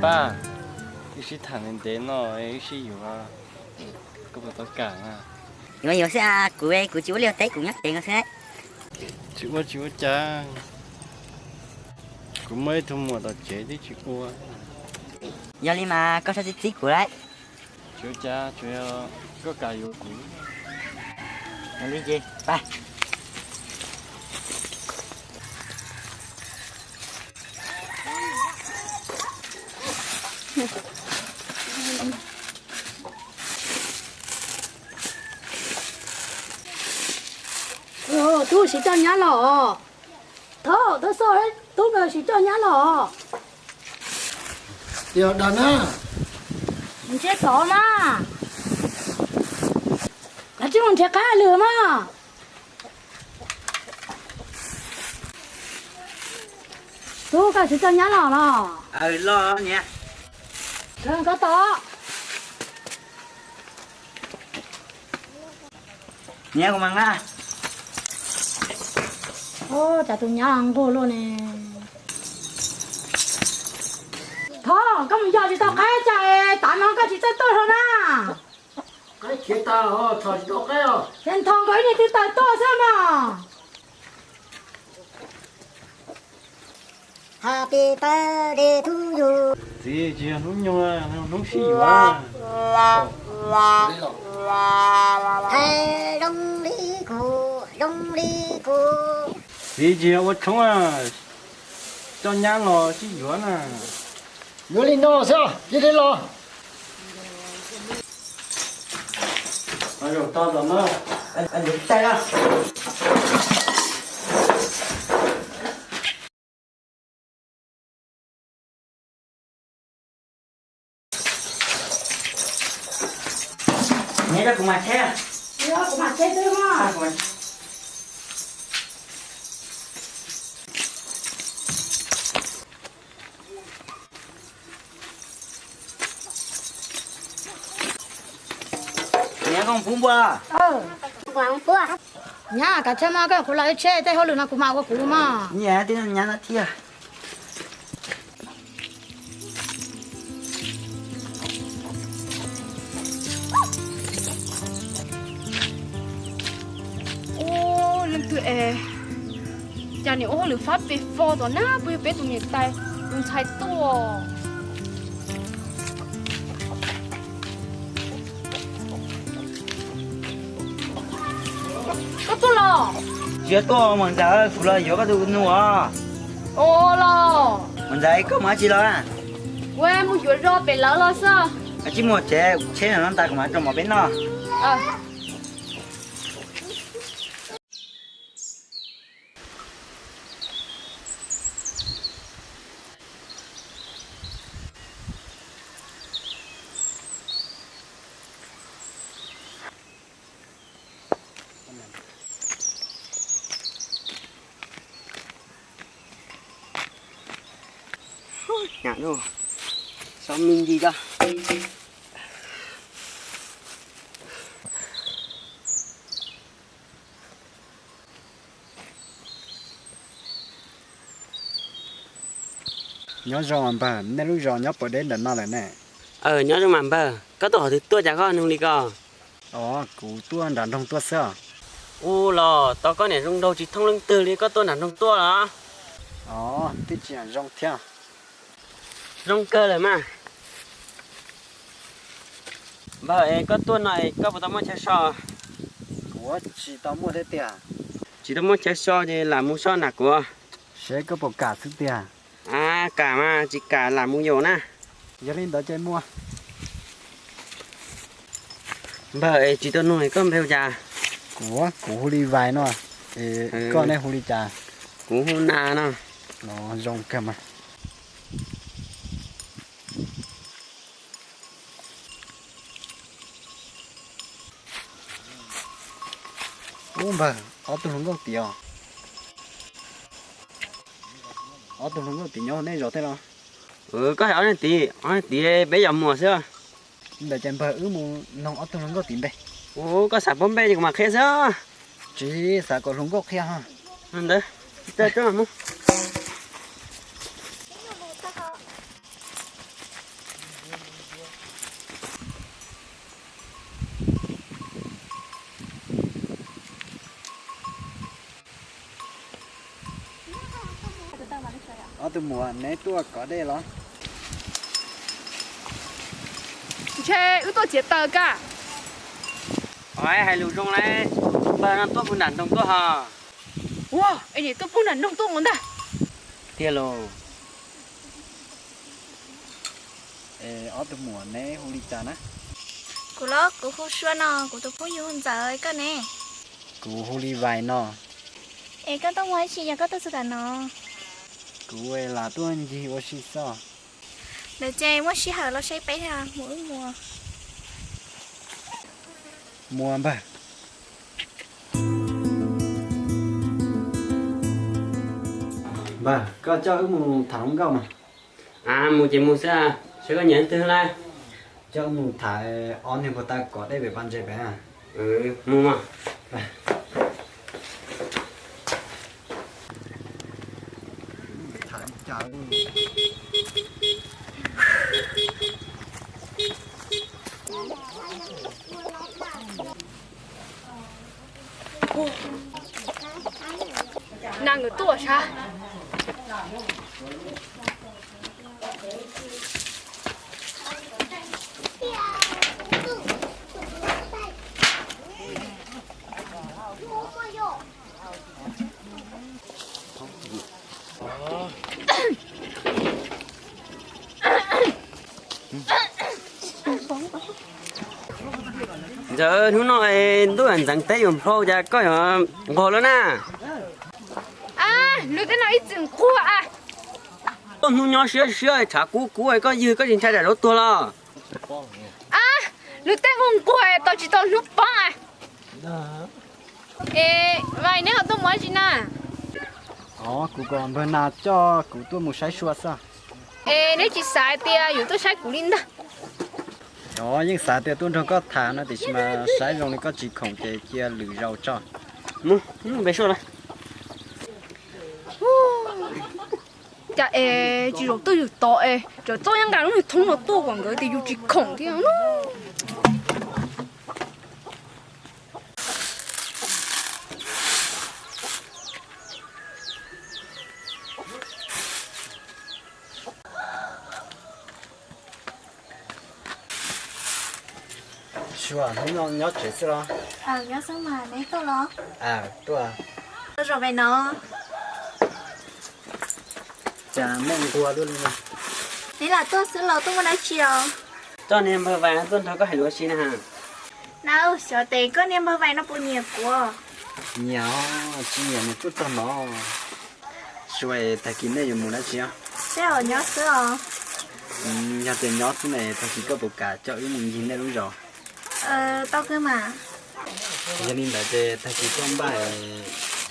Pab, wb sib tham ntev ntev no, wb sib yuav, koj puas tau kam na? Yuav yuav xwb, kuv kuv tsis ua liaj teb, kuv nyob tsev no xwb. Tsis ua tsis ua cas, kuv muaj ib tug muam tom tsev twb tsis ua. Yog li mas koj txhob txib txib kuv lauj. Tsis ua cas, tsuas yog koj kam yuav kuv. Yog li ces pab. Tub siv coj nyab los. Thov tub xoj, tub nkawd siv coj nyab los. Yog dag na. Ntshe tod mas. Kav tsij mus nrhiav qab lwm mas. Tub, koj siv coj nyab los los? Los niam. Kawg koj tod. Niam, kuv mam nqa. Cas tus nyab nquag luaj ne. Thov, koj mus yos tsis tau qaib cas es tav no koj tsis txawj tuaj hlo na. Qaib khiav tag, txhom tsis tau qaib os. Ces nthos nkaus ib niag twb tawm tuaj xwb mas. Happy birthday to you. Txiv, tsis yog hnub nyoog, hnub sib yuav. Hais zoo li kuv, zoo li kuv. Txiv, tsis yog ua tshoob, coj nyab los sib yuav na. Yuav li no xwb, cia li los. Zaum tog tom no, yuav tsis taij na. Niam, kuv mam tsheb. Kuv mam tsheb xwb mas. Niam, koj pub npua. Nyab, kav tsij mas, koj qhuav los ib tsheb, tej hauj lwm no kuv mam ua kuv mas. Niam, tib nyab no thiab. Ub, leej twg es cas niam ua hauj lwm fab pes fo tom na, puas yog peb tus niam tais tus ntxhais tuaj? Koj tuaj los? Tsis tuaj, Maum Ntxawm, kuv los yuav koj tus nus os. Ua los? Maum Ntxawm, koj mus dab tsi los? Kuv mus yuav zos pem lawv los xwb. Koj tsis mus tsev, tsheb no ntav, kuv mam rau mov peb noj. Nyam, so me ntsis tso. Nyob zoo mas npawg, nej lub zos nyob puas deb ntawm no lawm ne? Nyob zoo mas npawg, koj tuaj qhov twg tuaj cas koj nug li ko? Os, kuv tuaj nram nroog tuaj xwb os. Ua los tau koj niam zoo nraug tsis thooj leej twg li, koj tuaj nram nroog tuaj los? Os, twb tsis zoo thiab. Zoo kawg lawm mas. Npawg, es koj tuaj no es koj puas tau muaj chaw so? Kuv tsis tau muaj thiab tiag. Tsis tau muaj chaw so ces lam mus so nram kuv. Seb koj puas kam xwb tiag. A, kam mas, tsis kam lam mus yaum na. Yog li ntawd ces muaj. Npawg, es tsis tau nug koj npe hu cas? Kuv, kuv hu li Vais no, es koj ne hu li cas? Kuv hu Nas no. Los zoo kawg mas. Ub npawg, ob tug hluas nkauj tim os. Ob tug hluas nkauj tim nyob nej zos tej los? Koj hais ob niag tid, ob niag tid peb yog muam xwb. Ntawd ces npawg wb mus noog ob tug hluas nkauj tim npe. Ub, koj xav paub npe ces kuv mam qhia xwb. Tsis xav kom hluas nkauj qhia ho. Ntawd, mus. Mus. Ob tug muam, neb tuaj kov dej los? Ntshe wb tuaj txiav taws ka. Ov, hais lus zoo lauj, npawg no tuaj puag nram nroog tuaj hos. Ua, es nws tuaj puag nram nroog tuaj mus ntag. Tiag los? Es ob tug muam, neb hu li cas na? Kuv los kuv hu Sua no, kuv tus phooj ywg hu Ntxawm, koj ne? Kuv hu Li Vais no. Es koj tuaj mus ua dab tsi yog koj tuaj txog tam no? Kuv lam tuaj ncig ua si xwb. Ntawd ces muaj sij hawm los saib peb mus wb mus. Mus npawg. Npawg, koj coj wb mus tham hluas nkauj mas. A, mus ces mus xwb, saib koj nyiam leej twg lawm. Coj wb mus tham ob niag puag ta kov dej pem pas ntses pem. Mus mas. Nag nkawd tuaj sas. Ntxawm, hnub no ntuj ntxeev teb yuav nplhau cas koj yuav nquag lawm na? Lub teb no ib txwm nquag a. Tuaj hnub nyob siab siab tshav kub kub koj ywg koj tsis ntshai tsam zaub tuag los? Lub teb nquag nquag tos tsis tau hnub poob a. Es Vais, neb ho tuaj mus dab tsi na? Ov, kuv kom npawg Nas coj kuv tuaj mus saib Sua xwb. Es neb tsis xav tias yuav tuaj saib kuv li ntag? Ov, yeej xav tias tuaj nrog koj tham no tiam sis mas saib zoo li koj tsis khoom ces cia lwm zaus tso. Mus, mus npe Sua lawm. Cas es tsis zaum twj ywm tod es txawm txob nyob nqa lub niag thoob no tuaj kom nkawd tias yus tsis khoom thiab. Sua, hnub no nyob tsev xwb los? Nyob xwb mas, neb tuaj los? Tuaj. Tuaj zaum pem no. Cas muaj nquag dua li no? Neb lam tuaj xwb los tuaj muaj dab tsi os? Coj niag npawg Vais no tuaj nrog koj hais lus ua si na. Nab, xyov tes koj niag npawg Vais no puas nyiam kuv? Nyiam os, tsis nyiam nws tuaj txog no. Sua, tag kis nej yuav mus dab tsi os? Tej zaum nyob xwb os. Yog tias nyob xwb ne, tag kis koj puas kam coj wb mus ncig nej lub zos? Tau kawg mas. Yog li ntawd ces tag kis koj npaj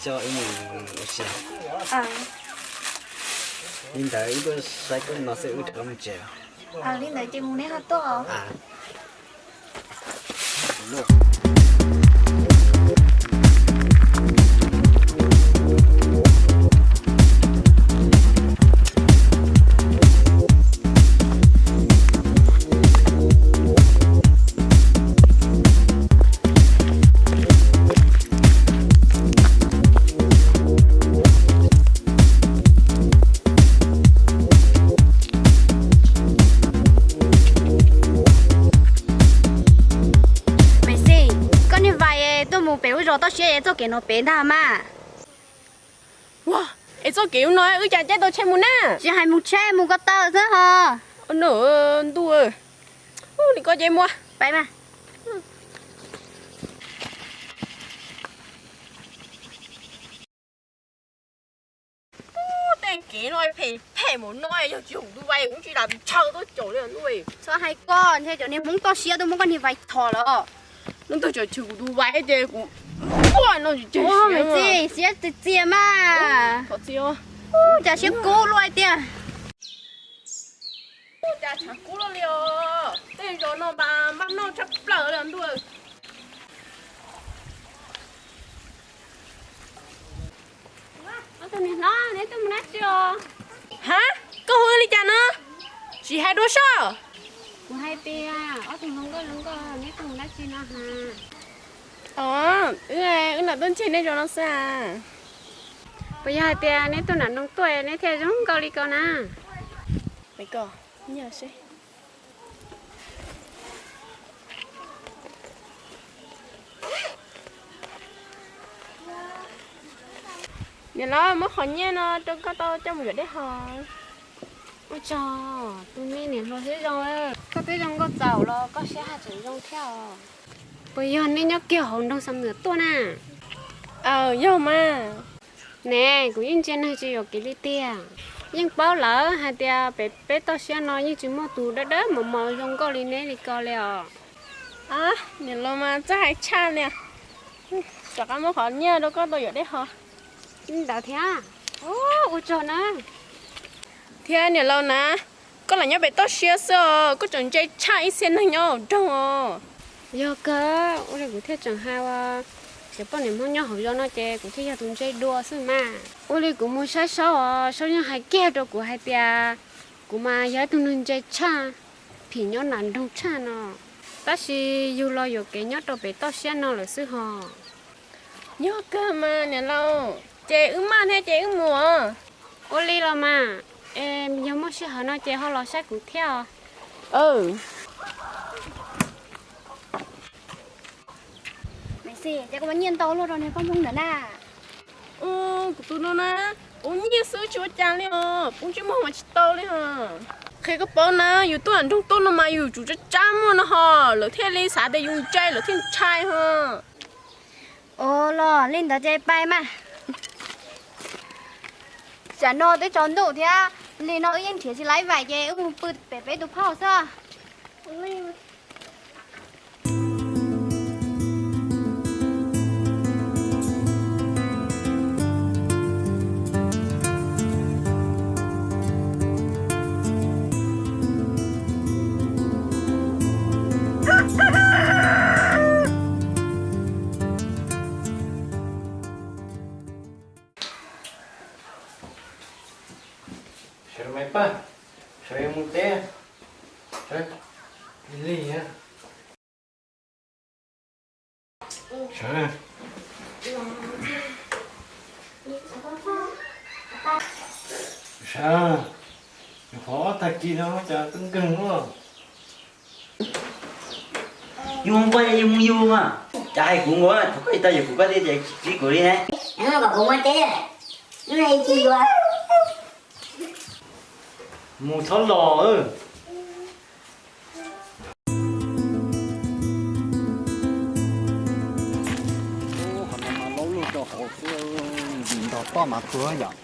coj wb mus ua si. Li ntawd wb tuaj saib koj no xwb wb rov qab mus tsev. Li ntawd ces mus neb ho tuaj os. Maiv Xis, koj niag Vais tuaj mus pem lub zos toj siab es txoj kev no pem ntag mas. Ua, es txoj kev ub no wb cas caij tau tsheb mus na? Tsis hais mus tsheb, mus ko taw xwb ho. Ntuj, nim ko ces mus pais mas. Tej kev no phem phem mus no, yog tsis hum tus vais kuv tsis lam ntshaw tuaj caum li ntuj. Txhob hais koj, ntshe cov niag Hmoob toj siab tuaj muab koj niag vais thom lawm. Hnub twg tseem chwv kuv tus vais ces kuv ua no tsis tseg siab. Maiv Xis, siab txias txias mas. Cas siab kub luaj tiag. Cas tshav kub luaj li os, tej zos no mas npaj noj tshaj plaws li ntuj. Ob tug niam hlob, neb tuaj mus dab tsi os? Ha, koj hu li cas no? Tsis hais dua soj. Kuv hais tias ob tug hluas nkauj hluas nkauj, neb tuaj mus dab tsi no ha? Os, wb, wb lam tuaj ncig nej zos no xwb as. Puas yog hais tias neb tuaj nram nroog tuaj neb thiaj zoo nkauj li ko na? Niam laus, muab qhov nyiaj no rau koj tau coj mus yuav dej haus. Ua tsaug, tus me niam hluas siab zoo, koj twb zoo nkauj txaus los koj siab haj tseem zoo thiab os. Puas yog neb nyob kiag hauv nroog Xam Nwm tuaj na? Aw, yog mas. Ne, kuv yeej ntsia neeg tsis yuam kev li tiag. Yeej paub lawm hais tias pem peb toj siab no yeej tsis muaj tus dawb dawb mos mos zoo nkauj li neb li ko li os. Niam laus mas txawj hais tshaj li. Rov qab muab qhov nyiaj rau koj tau yuav dej haus. Li ntawd thiab. Ua tsaug na. Thiab niam laus na, koj lam nyob pem toj siab xwb os, koj tseem ntse tshaj ib txhia neeg nyob hauv nroog os. Yog kawg, ua li kuv thiaj tseem hais ua, cov poj niam Hmoob nyob hauv zos no ces kuv thiaj yog tus ntse dua xwb mas. Ua li kuv mus saib Saub os, Saub yeej hais kiag rau kuv hais tias kuv mas yog ib tug neeg ntse tshaj, phim nyob nram nroog tshaj no. Tab sis yug los yuam kev nyob rau pem toj siab no lawm xwb hos. Yog kawg mas niam laus, ces wb maj thiab ces wb mus os. Ua li los mas, es yog muaj sij hawm no ces ho los saib kuv thiab os. Maiv Xis, cas koj muab nyiaj ntau luaj rau niag poj Hmoob ntawd na? Kuv tus no na, ua nyiaj xwb tsis ua cas li os, poob ntsej muag mas tsis tau li hos. Qhia koj paub na, yus tuaj nram nroog tuaj no mas yus tsum tsab tsab muag no hos, lawv thiaj li xav tias yus ntse lawv thiaj ntshai hos. Ua los li ntawd ces pais mas. Tsam no twb tsaus ntuj thiab, li no wb yeej nrhiav tsis tau ib vais ces wb mus pw pem peb tus phauj xwb. Sawv mas pab, sawv yuav mus teb, sawv lig. Sawv, sawv, qhov tag kis no cas twb nkeeg luaj. Yus mus npaj yus mus yus mas, cas hais kuv nkaus, thaum koj tsis tau yuav kuv koj thiaj tias tsis kuv li ne. Kom kuv mus teb, ib tsis yuav. Mus txhob los. Qhov no mas laub luaj rau hauv xwb, ntim nrog toj mas tuag yom.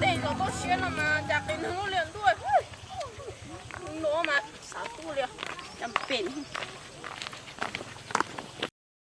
Tej zos toj siab no mas cas qis neeg luaj li ntuj. Hnub no mas xav tuaj li, cas pem.